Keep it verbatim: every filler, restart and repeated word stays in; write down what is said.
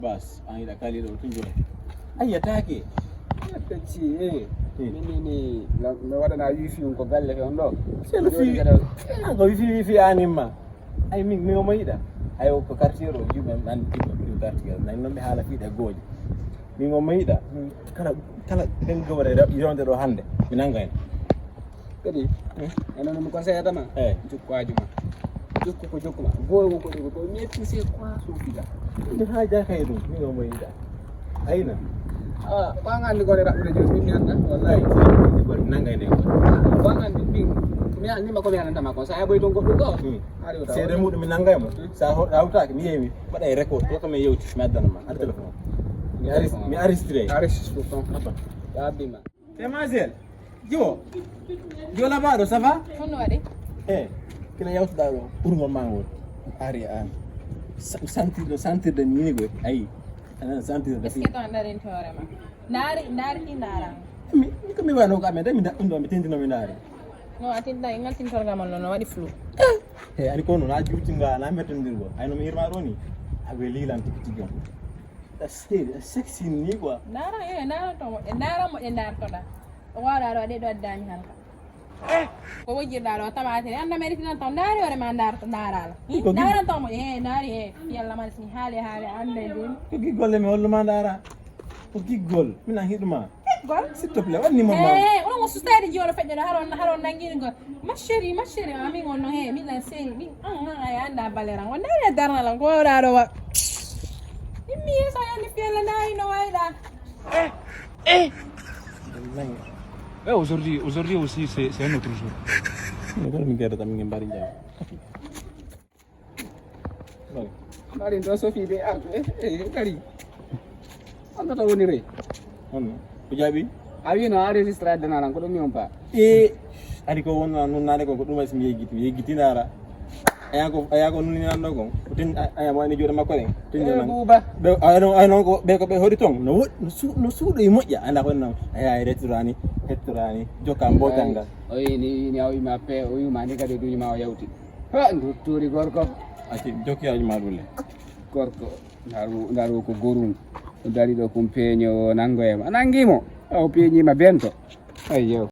Bas, an yiɗa kaliɗo o tun joni. A yiyataake. Pecci, eh. Eh. Min ni, ni, la-, mi waɗana wifi on ko galle fe on ɗo. Seno fi-, an ko wifi, wifi an imma. Ay, min, min omo yiɗa. Ay, o ko quartier ɗo, yimɓe nan ɗiɗo ɗum quartier. Nan non ɓe haala fiɗe gooƴe. Min omo yiɗa. Min kala, kala ɓen gowre yonde ɗo hannde, mi nanga en. Kadi, eh, enen mi conseillata ma. Eh. Jokku haaju ma. Jokku ko jokku ma. Goyo ko ko ko mi eppi c'est quoi son figa. Nde haajaka e ɗum, min omo yiɗa. Ayna. Ah, ko an anndi gore raɓɓude jooni, min mi annda, wallahi. Nanga e nden. Ah, ko an anndi, min, mi anndi ma ko mi annda ma kon. Sa yaɓoy ton goɗɗum ɗo. Hmm. Ari wota. Seede muɗum mi nanga e mo. Hmm. Sa ho-, hawtaaki, mi yewi, waɗa e record, ko mi yewti, mi addana ma. Ar téléphone. Mi aris-, mi aristre. Aris ko ton. Abba. Yaɓɓi ma. Demoiselle, Jiwo, Jiwo Labaɗo, ça va? Honno waɗi? Eh, kila yawtuɗa ɗo, ɓurgo ma ngol. Ari an. Sa-, sentir, sentir de ni ko, ayi. Anan sentir de. Est-ce que to an ɗarinti hoore ma? Ndaari, ndaari ki ndaara. Mi, mi ko mi wano ko amen, de mi da-, ɗum ɗo mi tintino mi ndaari. No, a tinta, ngal tintorgal mon ɗo, no waɗi flou. Eh, ari kono, na juuti nga, na mettondirgo. Ay no mi hirma ɗo ni. A weli lan tigi tigi on. A seri, a sexy ni quoi. Ndaara, eh, ndaara to mo, e ndaara mo, e ndaara to ɗa. O waawɗa ɗo, ɗe ɗo addani halka. Ko wojjirɗa ɗo, tamaate, anda meri finan taw, ndaari hoore ma, ndaara to, ndaara la. Ko gig-, ndaara to mo, eh, ndaari, eh, yalla man si haali, haali, anda e ɗum. Ko giggol le mi hollu ma ndaara. Ko giggol, mi nan hiɗuma. Giggol? S'il te plaît, wanni mo ma. Eh, on mo sustade jiwono feƴƴo ɗo, haron, haron nangini gol. Ma chérie, ma chérie, amin on no he, mi nan seri, mi, an, an, ay, anda baleran. On ndaari darna lan, ko waawɗa ɗo wa. Immi yeeso yandi fiyalla ndaari no wayɗa. Eh, eh. Eh, aujourd'hui, aujourd'hui aussi, c'est, c'est un autre jour. Mais quand même, regarde, t'as mis un bari. Bari. Bari, ɗo Sophie de arde. Eh, eh, Bari. Honno to woni re? Honno? Ko jaabi? A wino a enregistré addanaa lan, ko ɗum mi on pa. E, ari ko wonna nun naane kon, ko ɗum asi mi yeggiti, mi yeggiti ndaara. Aya ko, aya ko nun nanɗo kon. Ko tin, a-, aya mo woni juuɗe makko ɗen. Tin. Eh, nan. Buuba. Ɓe, ay non, ay non ko, ɓe ko ɓe hoɗi ton. No woɗ-, no su-, no suuɗo e moƴƴa. Anda ko non. Aya, ay rettorani, hettorani. Jokka mbotangal. O yini, yini, o yima pe, o yima ni kadi duñu ma o yawti. Ha, ndutturi gorko. Ati, jokki haaju ma ɗum le. Gorko. Ndaaru, ndaaru ko gorum. O dari ɗo kum peeño o nango e ma. A nangi mo. A o peeñi ma bento. Ayyo.